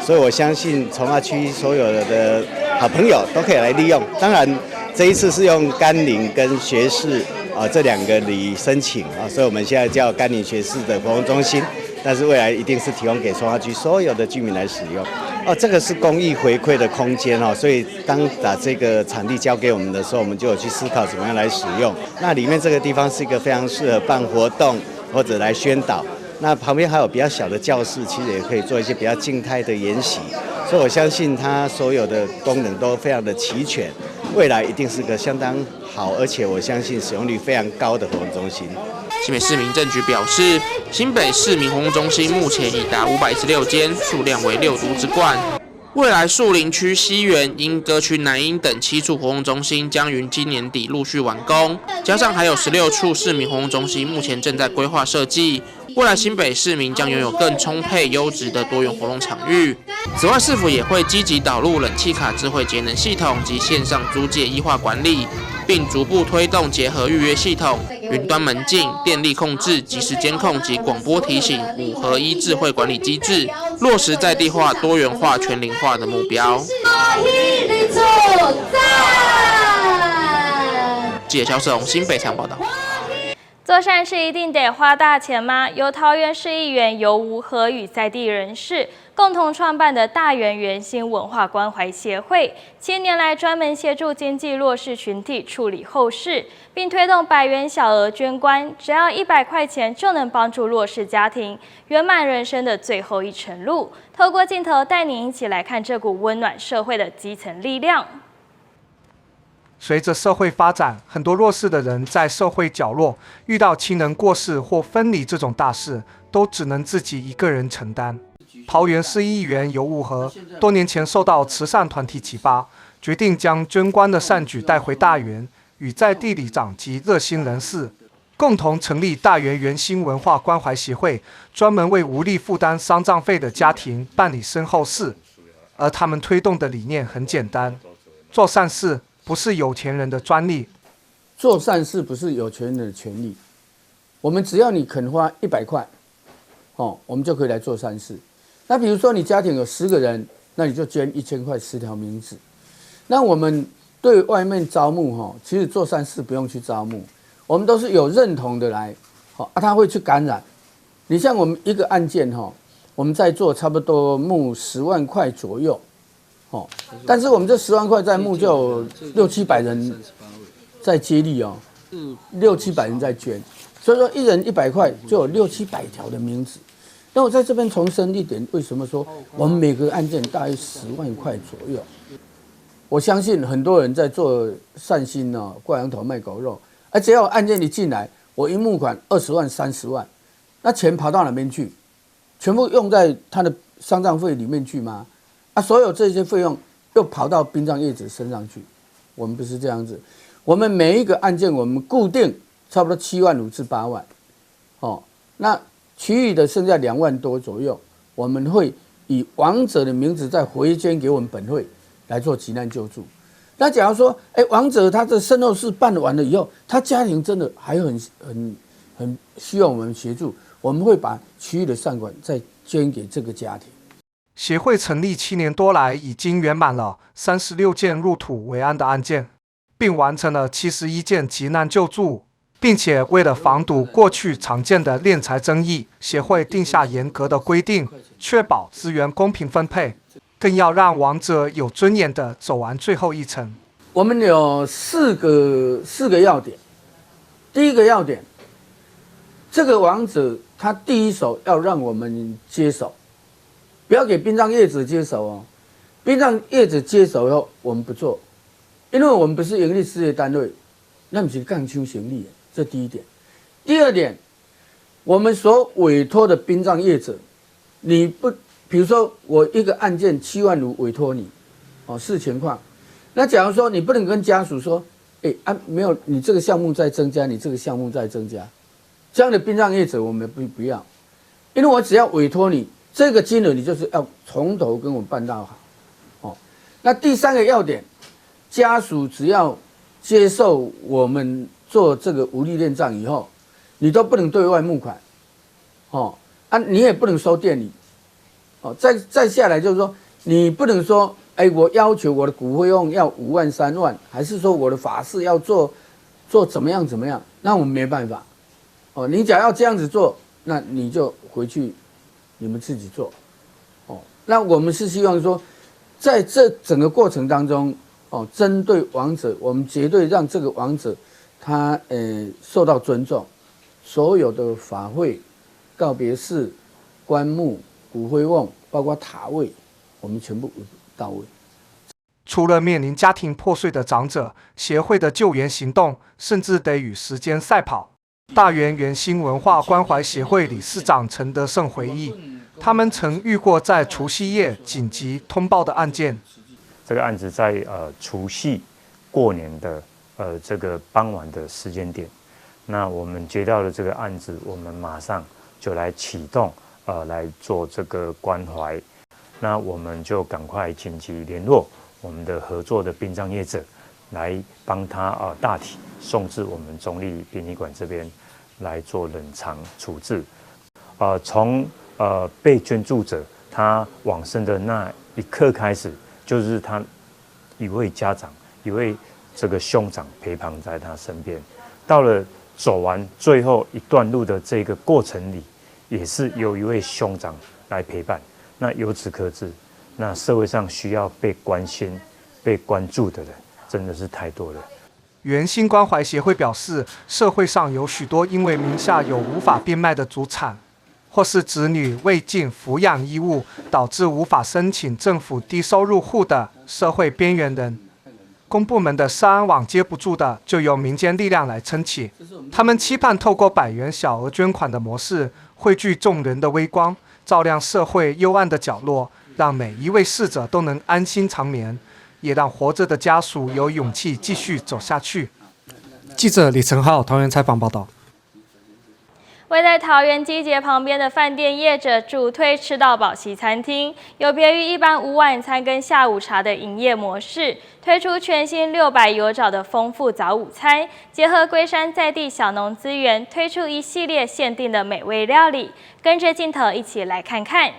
所以我相信重划区所有的好朋友都可以来利用。当然，这一次是用甘霖跟学士啊这两个里申请啊，所以我们现在叫甘霖学士的活动中心。但是未来一定是提供给重划区所有的居民来使用。哦，这个是公益回馈的空间哦，所以当把这个场地交给我们的时候，我们就有去思考怎么样来使用。那里面这个地方是一个非常适合办活动或者来宣导。那旁边还有比较小的教室，其实也可以做一些比较静态的研习。所以我相信它所有的功能都非常的齐全，未来一定是个相当好，而且我相信使用率非常高的活动中心。新北市民政局表示，新北市民活动中心目前已达516间，数量为六都之冠。未来树林区西园、莺歌区南莺等七处活动中心将于今年底陆续完工，加上还有16处市民活动中心目前正在规划设计。未来新北市民将拥有更充沛、优质的多元活动场域。此外，市府也会积极导入冷气卡智慧节能系统及线上租借E化管理，并逐步推动结合预约系统、云端门禁、电力控制、即时监控及广播提醒五合一智慧管理机制，落实在地化、多元化、全龄化的目标。记者肖世宏新北场报道。做善事一定得花大钱吗？由桃园市议员游吴和与在地人士共同创办的大园圆心文化关怀协会，7年来专门协助经济弱势群体处理后事，并推动100元小额捐款，只要100块钱就能帮助弱势家庭圆满人生的最后一程路。透过镜头带您一起来看这股温暖社会的基层力量。隨着社會發展，很多弱勢的人在社會角落遇到親人過世或分離這種大事，都只能自己一個人承擔。桃園市議員游武和多年前受到慈善團體啟發，決定將捐棺的善舉帶回大園，與在地里長及熱心人士共同成立大園原心文化關懷協會，專門為無力負擔喪葬費的家庭辦理身後事。而他們推動的理念很簡單：做善事不是有錢人的專利。做善事不是有錢人的權利。我們只要你肯花100塊，哦，我們就可以來做善事。那比如說你家庭有10個人，那你就捐1000塊，10條名字。那我們對外面招募哈，其實做善事不用去招募，我們都是有認同的來，好啊，他會去感染。你像我們一個案件哈，我們在做差不多募10萬塊左右。哦，但是我們這十萬塊在募就有六七百人在接力哦，六七百人在捐，所以說一人100塊就有六七百條的名字。那我在這邊重申一點，為什麼說我們每個案件大約十萬塊左右？我相信很多人在做善心哦，掛羊頭賣狗肉，而只要案件一進來，我一募款20萬、30萬，那錢跑到哪邊去？全部用在他的喪葬費裡面去嗎？啊，所有這些費用又跑到殯葬業者身上去，我們不是這樣子，我們每一個案件我們固定差不多7萬5至8萬，哦，那其餘的剩下2萬多左右，我們會以亡者的名字再回捐給我們本會來做急難救助。那假如說，哎，亡者他的身後事辦完了以後，他家庭真的還很很很需要我們協助，我們會把其餘的善款再捐給這個家庭。協會成立7年多來，已經圓滿了36件入土為安的案件，並完成了71件急難救助，並且為了防堵過去常見的斂財爭議，協會定下嚴格的規定，確保資源公平分配，更要讓亡者有尊嚴地走完最後一程。我們有四個要點，第一個要點，這個亡者他第一手要讓我們接手。不要給殯葬業者接手哦，殯葬業者接手以後，我們不做，因為我們不是營利事業單位，那不是摃搶生意，這第一點。第二點，我們所委託的殯葬業者，你不，比如說我一個案件7萬5委託你，哦，視情況，那假如說你不能跟家屬說，哎啊，沒有，你這個項目在增加，你這個項目在增加，這樣的殯葬業者我們不要，因為我只要委託你。這個金額你就是要從頭跟我們辦到好，哦。那第三個要點，家屬只要接受我們做這個無力殮葬以後，你都不能對外募款，哦啊，你也不能收奠禮，哦。再下來就是說，你不能說，哎，我要求我的骨灰甕要5萬3萬，還是說我的法事要做怎麼樣怎麼樣？那我們沒辦法，哦。你假如要這樣子做，那你就回去。你們自己做，哦，那我們是希望說，在這整個過程當中，哦，針對亡者，我們絕對讓這個亡者他受到尊重，所有的法會、告別式、棺木、骨灰甕，包括塔位，我們全部到位。除了面臨家庭破碎的長者，協會的救援行動甚至得與時間賽跑。大園原心文化關懷協會理事長陳德勝回憶，他們曾遇過在除夕夜緊急通報的案件。這個案子在除夕過年的這個傍晚的時間點，那我們接到了這個案子，我們馬上就來啟動來做這個關懷，那我們就趕快緊急聯絡我們的合作的殯葬業者，來幫他大體送至我們中壢殯儀館這邊來做冷藏處置。從被捐助者他往生的那一刻開始，就是他一位家長、一位這個兄長陪伴在他身邊，到了走完最後一段路的這個過程裡，也是有一位兄長來陪伴。那由此可知，那社會上需要被關心、被關注的人真的是太多了。原心關懷協會表示，社會上有許多因為名下有無法變賣的祖產，或是子女未盡撫養義務，導致無法申請政府低收入戶的社會邊緣人。公部门的社安网接不住的，就由民间力量来撑起。他们期盼透过100元小额捐款的模式，汇聚众人的微光，照亮社会幽暗的角落，让每一位逝者都能安心长眠，也让活着的家属有勇气继续走下去。记者李成浩桃园采访报道。位在桃园机捷旁边的饭店业者主推吃到饱西餐厅，有别于一般午晚餐跟下午茶的营业模式，推出全新600有找的丰富早午餐，结合龟山在地小农资源，推出一系列限定的美味料理。跟着镜头一起来看看。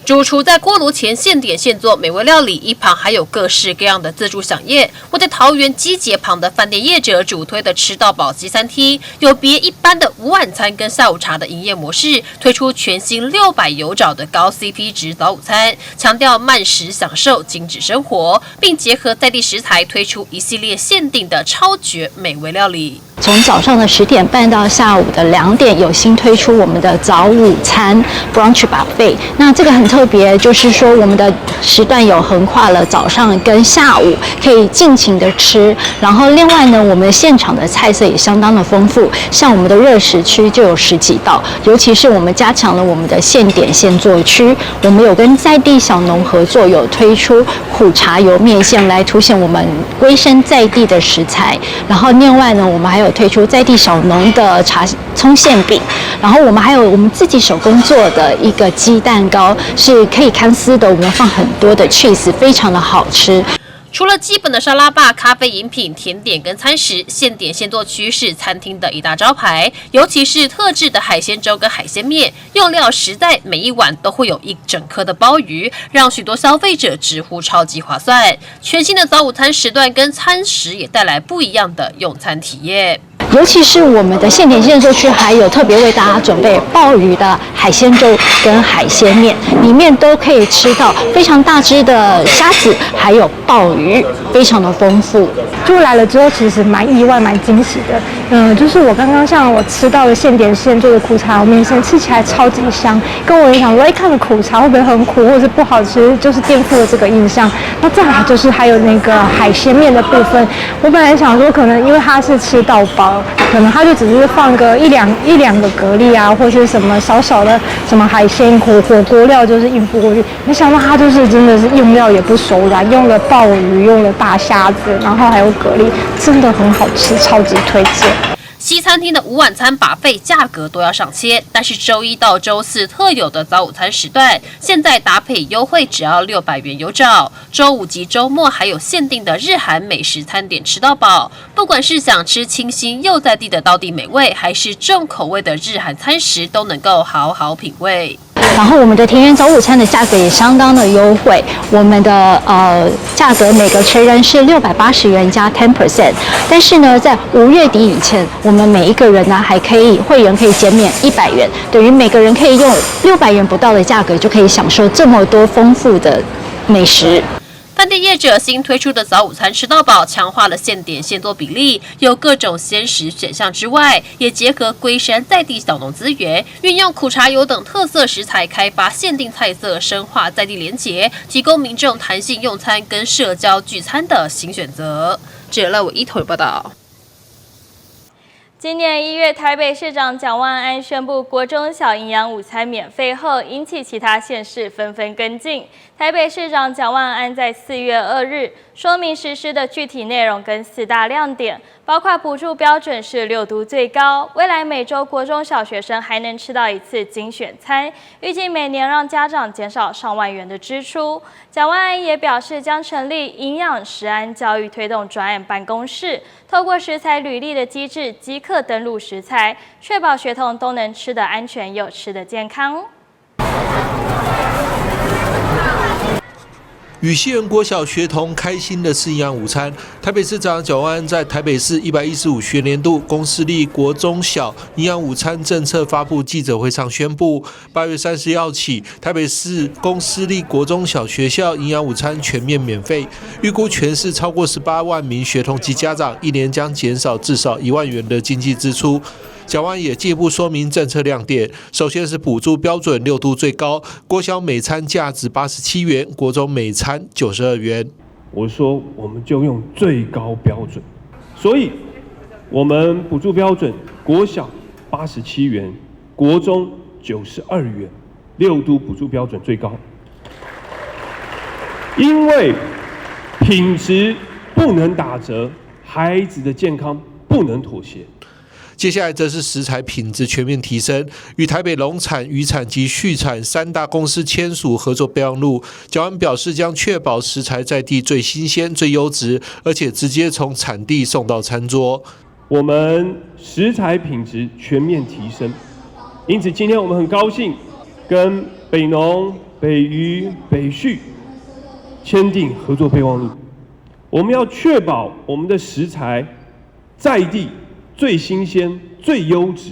主厨在锅炉前现点现做美味料理，一旁还有各式各样的自助飨宴。位在桃园机捷旁的饭店业者主推的吃到饱西餐厅，有别一般的午晚餐跟下午茶的营业模式，推出全新六百有找的高 CP 值早午餐，强调慢食享受、精致生活，并结合在地食材推出一系列限定的超绝美味料理。从早上的10点半到下午的2点，有新推出我们的早午餐 brunch buffet。那这个很特别，就是说我们的时段有横跨了早上跟下午，可以尽情的吃。然后另外呢，我们现场的菜色也相当的丰富，像我们的热食区就有十几道，尤其是我们加强了我们的现点现做区，我们有跟在地小农合作，有推出苦茶油面线来凸显我们龟山在地的食材。然后另外呢，我们还有推出在地小农的茶葱馅饼，然后我们还有我们自己手工做的一个鸡蛋糕，是可以牵丝的，我们放很多的 cheese，非常的好吃。除了基本的沙拉吧、咖啡饮品、甜点跟餐食，现点现做区是餐厅的一大招牌。尤其是特制的海鲜粥跟海鲜面，用料实在，每一碗都会有一整颗的鲍鱼，让许多消费者直呼超级划算。全新的早午餐时段跟餐食也带来不一样的用餐体验。尤其是我们的现点现做区，还有特别为大家准备鲍鱼的海鲜粥跟海鲜面，里面都可以吃到非常大只的虾子，还有鲍鱼，非常的丰富。就来了之后，其实蛮意外、蛮惊喜的。就是我刚刚像我吃到的现点现做的苦茶油面线，吃起来超级香。跟我也想说，哎，看了苦茶会不会很苦，或者是不好吃，就是颠覆了这个印象。那再来就是还有那个海鲜面的部分，我本来想说，可能因为它是吃到饱，可能他就只是放个一两个蛤蜊啊，或是什么少少的什么海鲜火锅料，就是应付过去。没想到他就是真的是用料也不手软，用了鲍鱼，用了大虾子，然后还有蛤蜊，真的很好吃，超级推荐。西餐厅的午晚餐 buffet 价格都要上千，但是周一到周四特有的早午餐时段，现在搭配优惠只要600元有找。周五及周末还有限定的日韩美食餐点吃到饱，不管是想吃清新又在地的道地美味，还是重口味的日韩餐食，都能够好好品味。然后我们的田园早午餐的价格也相当的优惠，我们的价格每个成人是680元加 10%，但是呢，在5月底以前，我们每一个人呢还可以会员可以减免100元，等于每个人可以用600元不到的价格就可以享受这么多丰富的美食。饭店业者新推出的早午餐吃到饱，强化了现点现做比例，有各种鲜食选项之外，也结合龟山在地小农资源，运用苦茶油等特色食材开发限定菜色，深化在地连结，提供民众弹性用餐跟社交聚餐的新选择。这乐我一头报道。今年1月，台北市长蒋万安宣布国中小营养午餐免费后，引起其他县市纷纷跟进。台北市长蒋万安在4月2日说明实施的具体内容跟四大亮点，包括补助标准是六都最高，未来每周国中小学生还能吃到一次精选餐，预计每年让家长减少上万元的支出。蒋万安也表示，将成立营养食安教育推动专案办公室，透过食材履历的机制，即刻登录食材，确保学童都能吃得安全又吃得健康。与西园国小学童开心的吃营养午餐。台北市长蒋万安在台北市115学年度公私立国中小营养午餐政策发布记者会上宣布，8月30号起，台北市公私立国中小学校营养午餐全面免费。预估全市超过18万名学童及家长，一年将减少至少1万元的经济支出。蒋万安也进一步说明政策亮点，首先是补助标准六都最高，国小每餐价值87元，国中每餐92元。我说我们就用最高标准，所以我们补助标准国小87元，国中92元，六都补助标准最高。因为品质不能打折，孩子的健康不能妥协。接下来则是食材品质全面提升，与台北农产、渔产及畜产三大公司签署合作备忘录。蒋万安表示，将确保食材在地最新鲜、最优质，而且直接从产地送到餐桌。我们食材品质全面提升，因此今天我们很高兴跟北农、北渔、北畜签订合作备忘录。我们要确保我们的食材在地最新鲜、最优质，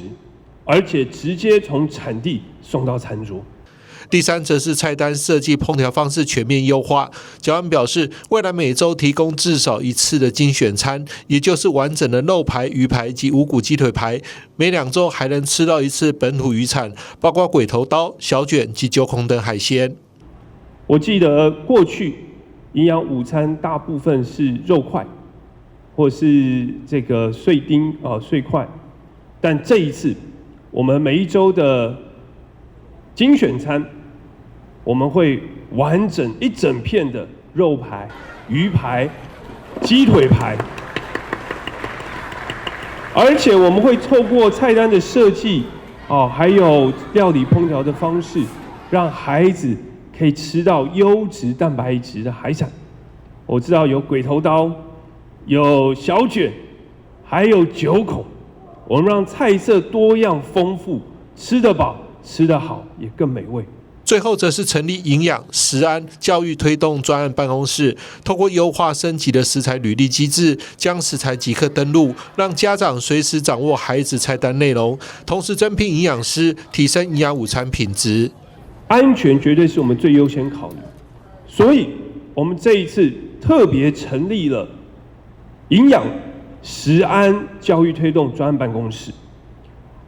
而且直接从产地送到餐桌。第三则是菜单设计、烹调方式全面优化。蒋万安表示，未来每周提供至少一次的精选餐，也就是完整的肉排、鱼排及无骨鸡腿排。每2周还能吃到一次本土渔产，包括鬼头刀、小卷及九孔等海鲜。我记得过去营养午餐大部分是肉块，或是这个碎丁啊碎块，但这一次我们每一周的精选餐，我们会完整一整片的肉排、鱼排、鸡腿排，而且我们会透过菜单的设计哦，还有料理烹调的方式，让孩子可以吃到优质蛋白质的海产。我知道有鬼头刀，有小卷，还有九孔，我们让菜色多样丰富，吃得饱，吃得好，也更美味。最后则是成立营养、食安、教育推动专案办公室，透过优化升级的食材履历机制，将食材即刻登录，让家长随时掌握孩子菜单内容，同时增聘营养师，提升营养午餐品质。安全绝对是我们最优先考虑，所以我们这一次特别成立了营养、食安教育推动专案办公室，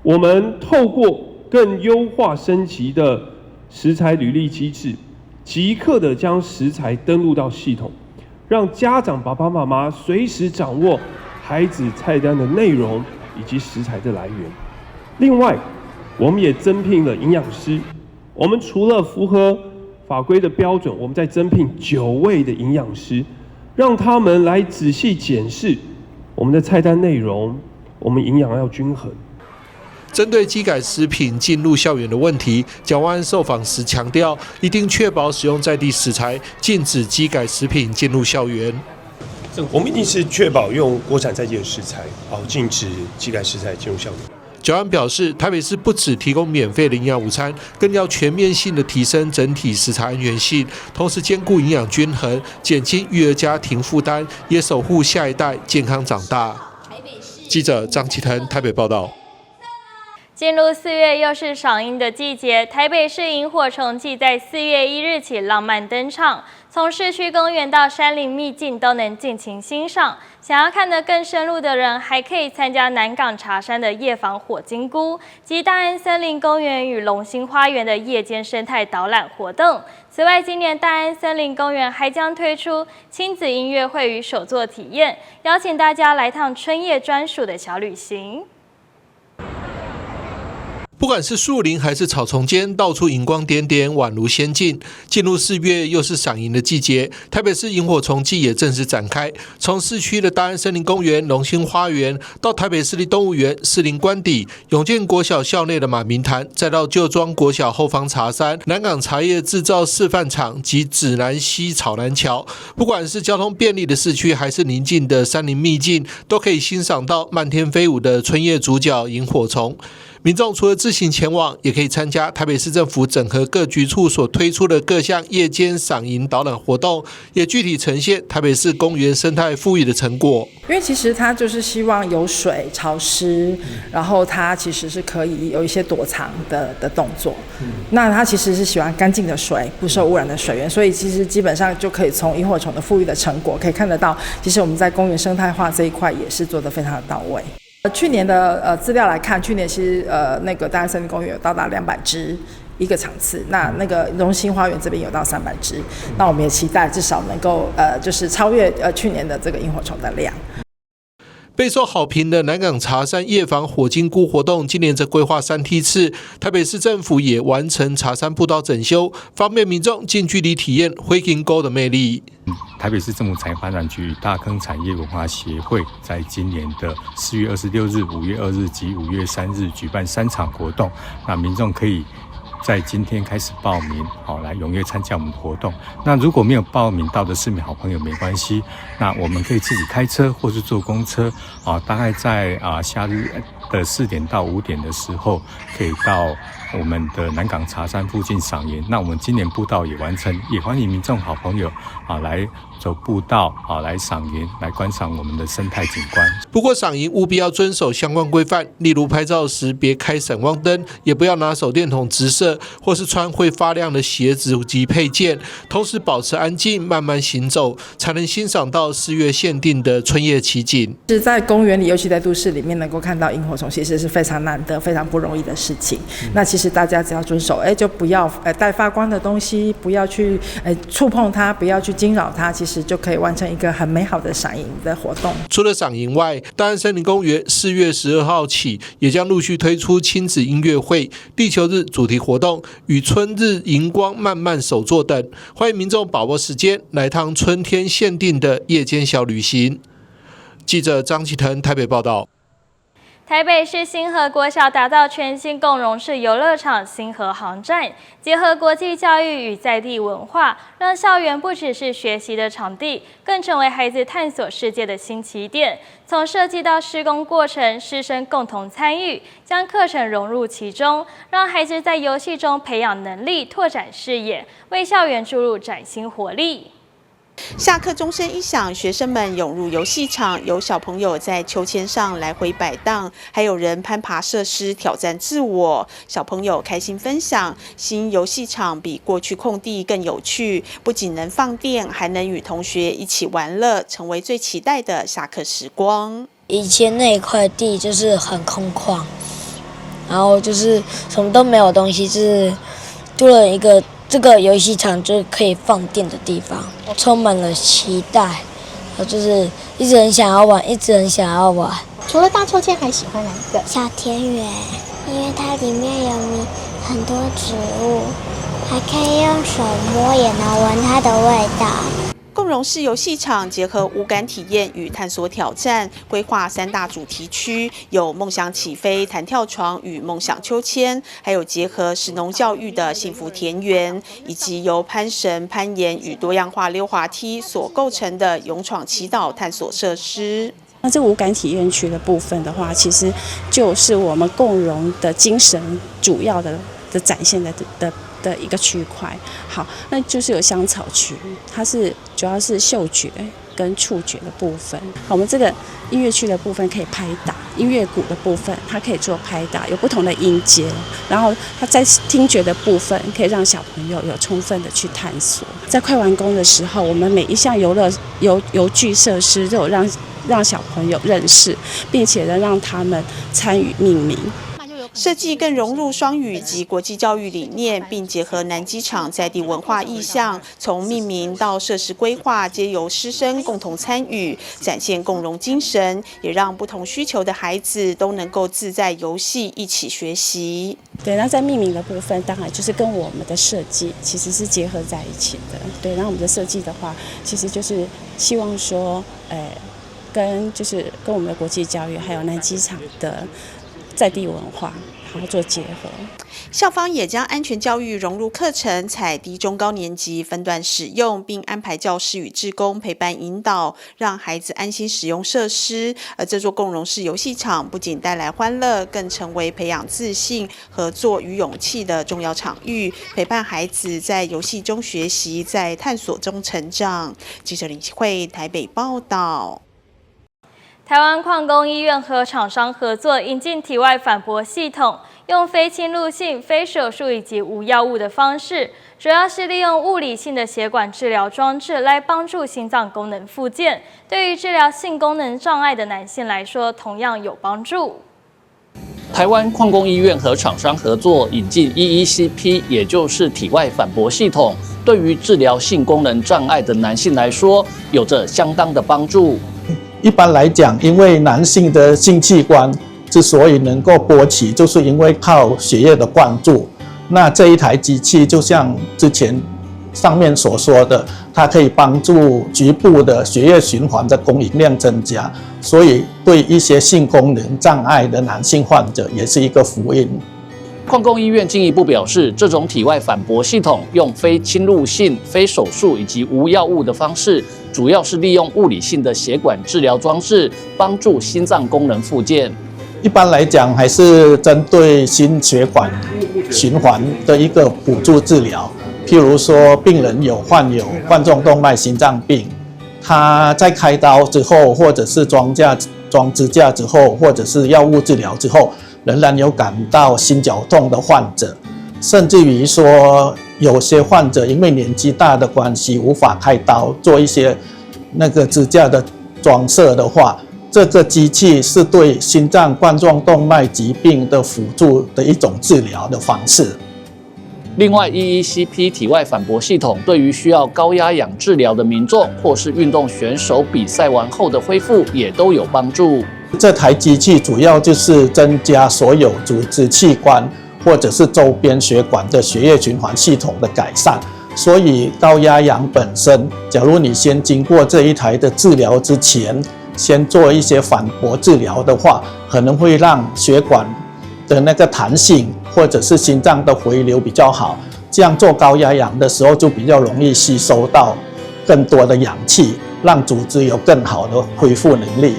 我们透过更优化升级的食材履历机制，即刻的将食材登录到系统，让家长爸爸妈妈随时掌握孩子菜单的内容以及食材的来源。另外，我们也增聘了营养师，我们除了符合法规的标准，我们再增聘9位的营养师，让他们来仔细检视我们的菜单内容，我们营养要均衡。针对基改食品进入校园的问题，蒋万安受访时强调，一定确保使用在地食材，禁止基改食品进入校园。我们一定是确保用国产在地的食材，哦，禁止基改食材进入校园。蒋万安表示，台北市不只提供免费的营养午餐，更要全面性的提升整体食材安全性，同时兼顾营养均衡，减轻育儿家庭负担，也守护下一代健康长大。记者张启腾台北报道。进入4月，又是赏樱的季节。台北市萤火虫季在4月1日起浪漫登场，从市区公园到山林秘境都能尽情欣赏。想要看得更深入的人，还可以参加南港茶山的夜访火金菇及大安森林公园与龙兴花园的夜间生态导览活动。此外，今年大安森林公园还将推出亲子音乐会与手作体验，邀请大家来趟春夜专属的小旅行。不管是树林还是草丛间，到处荧光点点，宛如仙境。进入4月，又是赏萤的季节，台北市萤火虫季也正式展开。从市区的大安森林公园、龙兴花园，到台北市立动物园、士林官邸、永建国小校内的马明潭，再到旧庄国小后方茶山、南港茶叶制造示范场及指南溪草南桥，不管是交通便利的市区，还是宁静的山林秘境，都可以欣赏到漫天飞舞的春夜主角萤火虫。民众除了自行前往，也可以参加台北市政府整合各局处所推出的各项夜间赏萤导览活动，也具体呈现台北市公园生态复育的成果。因为其实它就是希望有水潮湿，然后它其实是可以有一些躲藏的动作。那它其实是喜欢干净的水，不受污染的水源，所以其实基本上就可以从萤火虫的复育的成果可以看得到，其实我们在公园生态化这一块也是做得非常的到位。去年的资料来看，去年其实那个大安森林公园有到达200只一个场次。那那个荣兴花园这边有到300只，那我们也期待至少能够就是超越去年的这个萤火虫的量。备受好评的南港茶山夜访火金菇活动，今年则规划三梯次。台北市政府也完成茶山步道整修，方便民众近距离体验火金菇的魅力。台北市政府产业发展局与大坑产业文化协会在今年的4月26日、5月2日及5月3日举办三场活动，那民众可以在今天开始报名，好来踊跃参加我们的活动。那如果没有报名到的市民好朋友没关系，那我们可以自己开车或是坐公车，啊，大概在夏日的4点到5点的时候，可以到我们的南港茶山附近赏萤。那我们今年步道也完成，也欢迎民众好朋友啊来走步道啊来赏萤，来观赏我们的生态景观。不过赏萤务必要遵守相关规范，例如拍照时别开闪光灯，也不要拿手电筒直射，或是穿会发亮的鞋子及配件。同时保持安静，慢慢行走，才能欣赏到4月限定的春夜奇景。是在公园里，尤其在都市里面，能够看到萤火虫，其实是非常难得、非常不容易的事情。那其实大家只要遵守，哎，就不要带发光的东西，不要去触碰它，不要去惊扰它，其实就可以完成一个很美好的赏萤的活动。除了赏萤外，大安森林公园4月12号起也将陆续推出亲子音乐会、地球日主题活动与春日荧光漫漫手作等，欢迎民众把握时间来趟春天限定的夜间小旅行。记者张启腾台北报道。台北市新和国小打造全新共融式游乐场星河航站，结合国际教育与在地文化，让校园不只是学习的场地，更成为孩子探索世界的新起点。从设计到施工过程，师生共同参与，将课程融入其中，让孩子在游戏中培养能力、拓展视野，为校园注入崭新活力。下课钟声一响，学生们涌入游戏场，有小朋友在秋千上来回摆荡，还有人攀爬设施挑战自我。小朋友开心分享，新游戏场比过去空地更有趣，不仅能放电，还能与同学一起玩乐，成为最期待的下课时光。以前那一块地就是很空旷，然后就是什么都没有东西，就是多了一个这个游戏场就可以放电的地方，充满了期待，我就是一直很想要玩，一直很想要玩。除了荡秋千，还喜欢哪一个？小田园，因为它里面有很多植物，还可以用手摸，也能闻它的味道。共融式游戏场结合五感体验与探索挑战，规划三大主题区，有梦想起飞、弹跳床与梦想秋千，还有结合食农教育的幸福田园，以及由攀绳、攀岩与多样化溜滑梯所构成的勇闯祈祷探索设施。那这五感体验区的部分的话，其实就是我们共融的精神主要的展现的一个区块。好，那就是有香草区，它是主要是嗅觉跟触觉的部分。我们这个音乐区的部分可以拍打音乐鼓的部分，它可以做拍打，有不同的音阶。然后它在听觉的部分，可以让小朋友有充分的去探索。在快完工的时候，我们每一项游乐游游具设施都有让小朋友认识，并且呢让他们参与命名。设计更融入双语及国际教育理念，并结合南机场在地文化意象，从命名到设施规划，皆由师生共同参与，展现共融精神，也让不同需求的孩子都能够自在游戏，一起学习。对，那在命名的部分，当然就是跟我们的设计其实是结合在一起的。对，那我们的设计的话，其实就是希望说，跟我们的国际教育，还有南机场的在地文化，然后做结合。校方也将安全教育融入课程，采低、中、高年级分段使用，并安排教师与志工陪伴引导，让孩子安心使用设施。而这座共融式游戏场不仅带来欢乐，更成为培养自信、合作与勇气的重要场域，陪伴孩子在游戏中学习，在探索中成长。记者林慧台北报道。台湾矿工医院和厂商合作，引进体外反搏系统，用非侵入性、非手术以及无药物的方式，主要是利用物理性的血管治疗装置来帮助心脏功能复健。对于治疗性功能障碍的男性来说，同样有帮助。台灣礦工醫院和廠商合作引進 EECP，也就是體外反搏系統，對於治療性功能障礙的男性來說，有着相當的幫助。一般來講，因為男性的性器官之所以能夠勃起，就是因為靠血液的灌注。那這一台機器就像之前上面所說的，它可以幫助局部的血液循環的供應量增加，所以對一些性功能障礙的男性患者也是一個福音。礦工醫院進一步表示，這種體外反搏系統用非侵入性、非手術以及無藥物的方式，主要是利用物理性的血管治療裝置，幫助心臟功能復健。一般來講，還是針對心血管循環的一個輔助治療。譬如說，病人有患有冠狀動脈心臟病，他在開刀之後，或者是裝支架之後，或者是藥物治療之後，仍然有感到心絞痛的患者，甚至於說有些患者因為年紀大的關係，無法開刀做一些那個支架的裝設的話，這個機器是對心臟冠狀動脈疾病的輔助的一種治療的方式。另外，EECP 體外反搏系統對於需要高壓氧治療的民眾，或是運動選手比賽完後的恢復，也都有幫助。這台機器主要就是增加所有組織器官或者是周邊血管的血液循環系統的改善。所以高壓氧本身，假如你先經過這一台的治療之前，先做一些反搏治療的話，可能會讓血管的那個彈性或者是心臟的回流比較好，這樣做高壓氧的時候就比較容易吸收到更多的氧氣，讓組織有更好的恢復能力。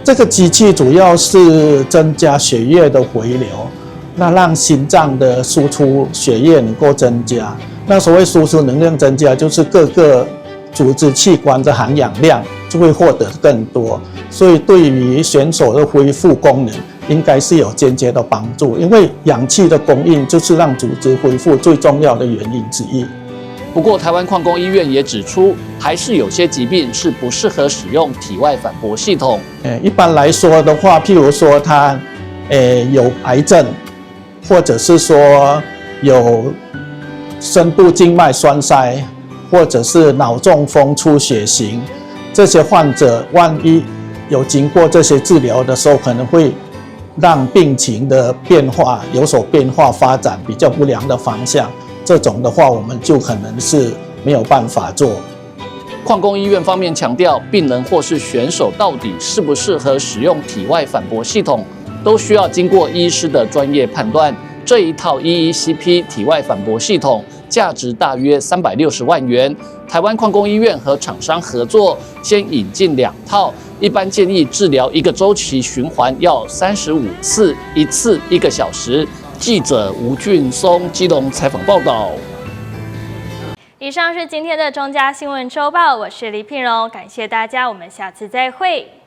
這個機器主要是增加血液的回流，那讓心臟的輸出血液能夠增加。那所謂輸出能量增加，就是各個組織器官的含氧量就會獲得更多，所以對於選手的恢復功能應該是有間接的幫助，因為氧氣的供應就是讓組織恢復最重要的原因之一。不過，台灣礦工醫院也指出，還是有些疾病是不適合使用體外反搏系統。一般來說的話，譬如說他，有癌症，或者是說有深部靜脈栓塞，或者是腦中風出血型，這些患者，萬一有經過這些治療的時候，可能會讓病情的變化有所變化，發展比較不良的方向。這種的話，我們就可能是沒有辦法做。礦工醫院方面強調，病人或是選手到底適不適合使用體外反搏系統，都需要經過醫師的專業判斷。這一套 EECP 體外反搏系統價值大約360萬元。台灣礦工醫院和廠商合作，先引進2套。一般建議治療一個週期循環要35次，一次1個小時。記者吳俊松基隆採訪報道。以上是今天的中嘉新聞週報，我是李品榮，感謝大家，我們下次再會。